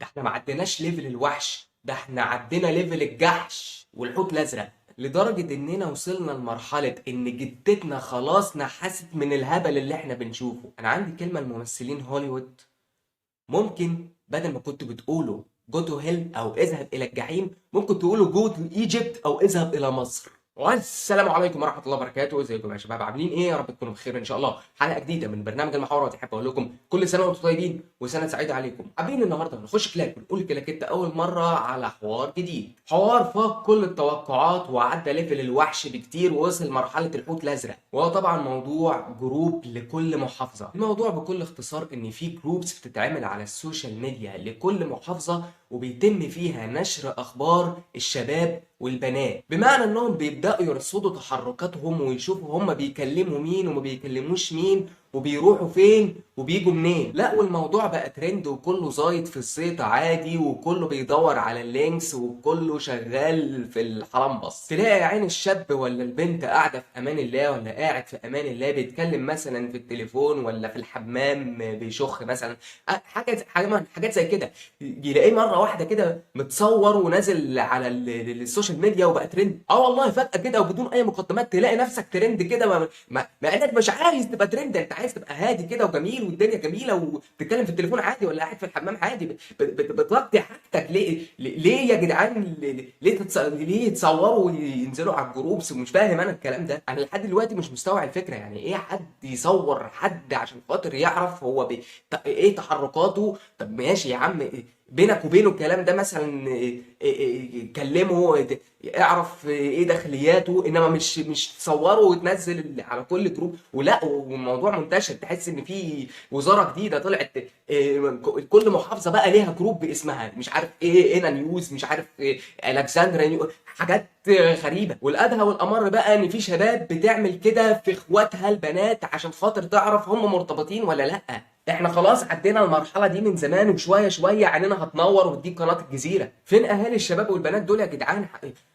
ده احنا ما عديناش level الوحش، ده احنا عدينا level الجحش والحوت الازرق، لدرجة اننا وصلنا لمرحلة ان جدتنا خلاص نحست من الهبل اللي احنا بنشوفه. انا عندي كلمة لممثلين هوليوود، ممكن بدل ما كنتوا بتقولوا go to hell او اذهب الى الجحيم، ممكن تقولوا go to Egypt او اذهب الى مصر. والسلام عليكم ورحمة الله وبركاته، ازيكم يا شباب، عاملين ايه؟ يا رب تكونوا بخير ان شاء الله. حلقة جديدة من برنامج المحاورات. احب اقول لكم كل سنة وانتم طيبين وسنة سعيدة عليكم. حابين النهارده نخش كلاك ونقول كلاكيت اول مرة على حوار جديد، حوار فاق كل التوقعات وعدى level الوحش بكتير ووصل مرحلة الحوت الازرق، وهو طبعا موضوع group لكل محافظة. الموضوع بكل اختصار ان في groups بتتعمل على ال social media لكل محافظة، وبيتم فيها نشر اخبار الشباب والبنات، بمعنى انهم بيبداوا يرصدوا تحركاتهم ويشوفوا هم بيكلموا مين وما بيكلموش مين وبيروحوا فين وبيجوا منين. لا والموضوع بقى ترند وكله زايد في الزيطة عادي، وكله بيدور على ال links وكله شغال في الحلمبص. تلاقي يا عين الشاب ولا البنت قاعدة في امان الله ولا قاعد في امان الله بيتكلم مثلا في التليفون ولا في الحمام بيشخ مثلا، حاجات زي كده، يلاقيه مرة واحدة كده متصور ونازل على ال social media وبقى ترند. والله فجاة كده وبدون اي مقدمات تلاقي نفسك ترند كده، مع انك مش عايز تبقى ترند، انت عايز تبقى هادي كده وجميل والدنيا جميلة وتتكلم في التليفون عادي ولا قاعد في الحمام عادي، بتغطي حاجتك ليه؟ ليه يا جدعان؟ ليه يتصوروا وينزلوا على ال groups؟ ومش فاهم انا الكلام ده، انا لحد دلوقتي مش مستوعب الفكرة. يعني ايه حد يصور حد عشان خاطر يعرف هو ايه تحركاته؟ طب ماشي يا عم، بينك وبينه الكلام ده مثلا، كلمة، اعرف ايه داخلياته، انما مش تصوره وتنزل على كل group. ولا والموضوع منتشر، تحس ان في وزارة جديدة طلعت، كل محافظة بقى ليها group باسمها، مش عارف ايه هنا news، مش عارف إيه، الكسندرا news، حاجات غريبة. والادهى والامر بقى ان في شباب بتعمل كده في اخواتها البنات عشان خاطر تعرف هم مرتبطين ولا لا. احنا خلاص عدينا المرحلة دي من زمان، وشوية شوية عينينا هتنور وتجيب قناة الجزيرة. فين اهالي الشباب والبنات دول يا جدعان؟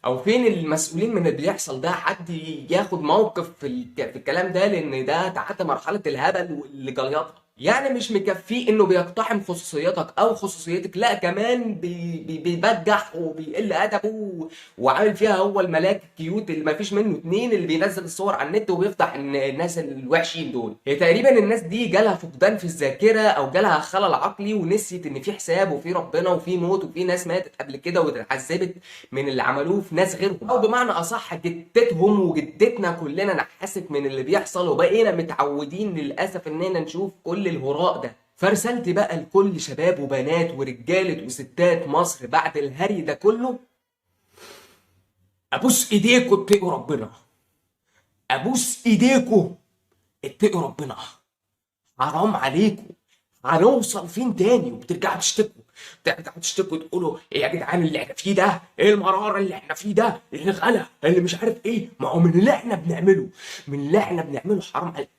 او فين المسؤولين من اللي بيحصل ده؟ حد ياخد موقف في الكلام ده، لان ده تعدى مرحلة الهبل واللي جليطها. يعني مش مكفيه انه بيقتحم خصوصيتك او خصوصيتك، لا كمان بيبجح وبيقل ادبه وعامل فيها هو الملاك ال cute اللي مفيش منه اتنين، اللي بينزل الصور على النت وبيفضح الناس الوحشين دول. هي تقريبا الناس دي جالها فقدان في الذاكرة او جالها خلل عقلي ونسيت ان في حساب وفي ربنا وفي موت وفي ناس ماتت قبل كده واتعذبت من اللي عملوه في ناس غيرهم، او بمعنى اصح جدتهم وجدتنا كلنا نحست من اللي بيحصل، وبقينا متعودين للاسف اننا نشوف كل الهراء ده. فرسلت بقى لكل شباب وبنات ورجاله وستات مصر بعد الهري ده كله، ابوس ايديكوا اتقوا ربنا، ابوس ايديكوا اتقوا ربنا، حرام عليكوا. هنوصل فين تاني؟ وبترجعوا تشتكوا، بترجعوا تشتكوا تقولوا ايه يا جدعان اللي احنا فيه ده؟ ايه المرار اللي احنا فيه ده؟ ايه الغلا اللي مش عارف ايه؟ ما هو من اللي احنا بنعمله، من اللي احنا بنعمله.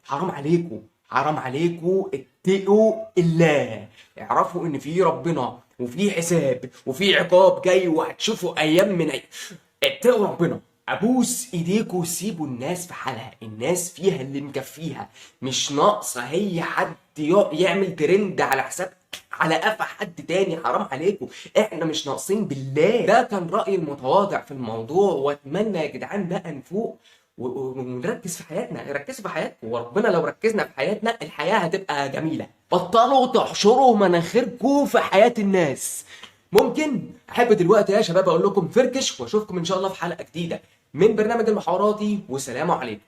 حرام عليكوا، حرام عليكوا، اتقوا الله، اعرفوا ان في ربنا وفي حساب وفي عقاب جاي وهتشوفوا ايام من أيام. اتقوا ربنا، ابوس ايديكوا، سيبوا الناس في حالها، الناس فيها اللي مكفيها، مش ناقصه هي حد يعمل ترند على حساب على قفا حد تاني. حرام عليكم، احنا مش ناقصين بالله. ده كان رأيي المتواضع في الموضوع، واتمنى يا جدعان بقى نفوق ونركز في حياتنا. ركزوا في حياتكم، وربنا لو ركزنا في حياتنا الحياة هتبقى جميلة. بطلوا تحشروا مناخيركم في حياة الناس. ممكن احب دلوقتي يا شباب اقول لكم فركش، واشوفكم ان شاء الله في حلقة جديدة من برنامج المحاوراتي، وسلام عليكم.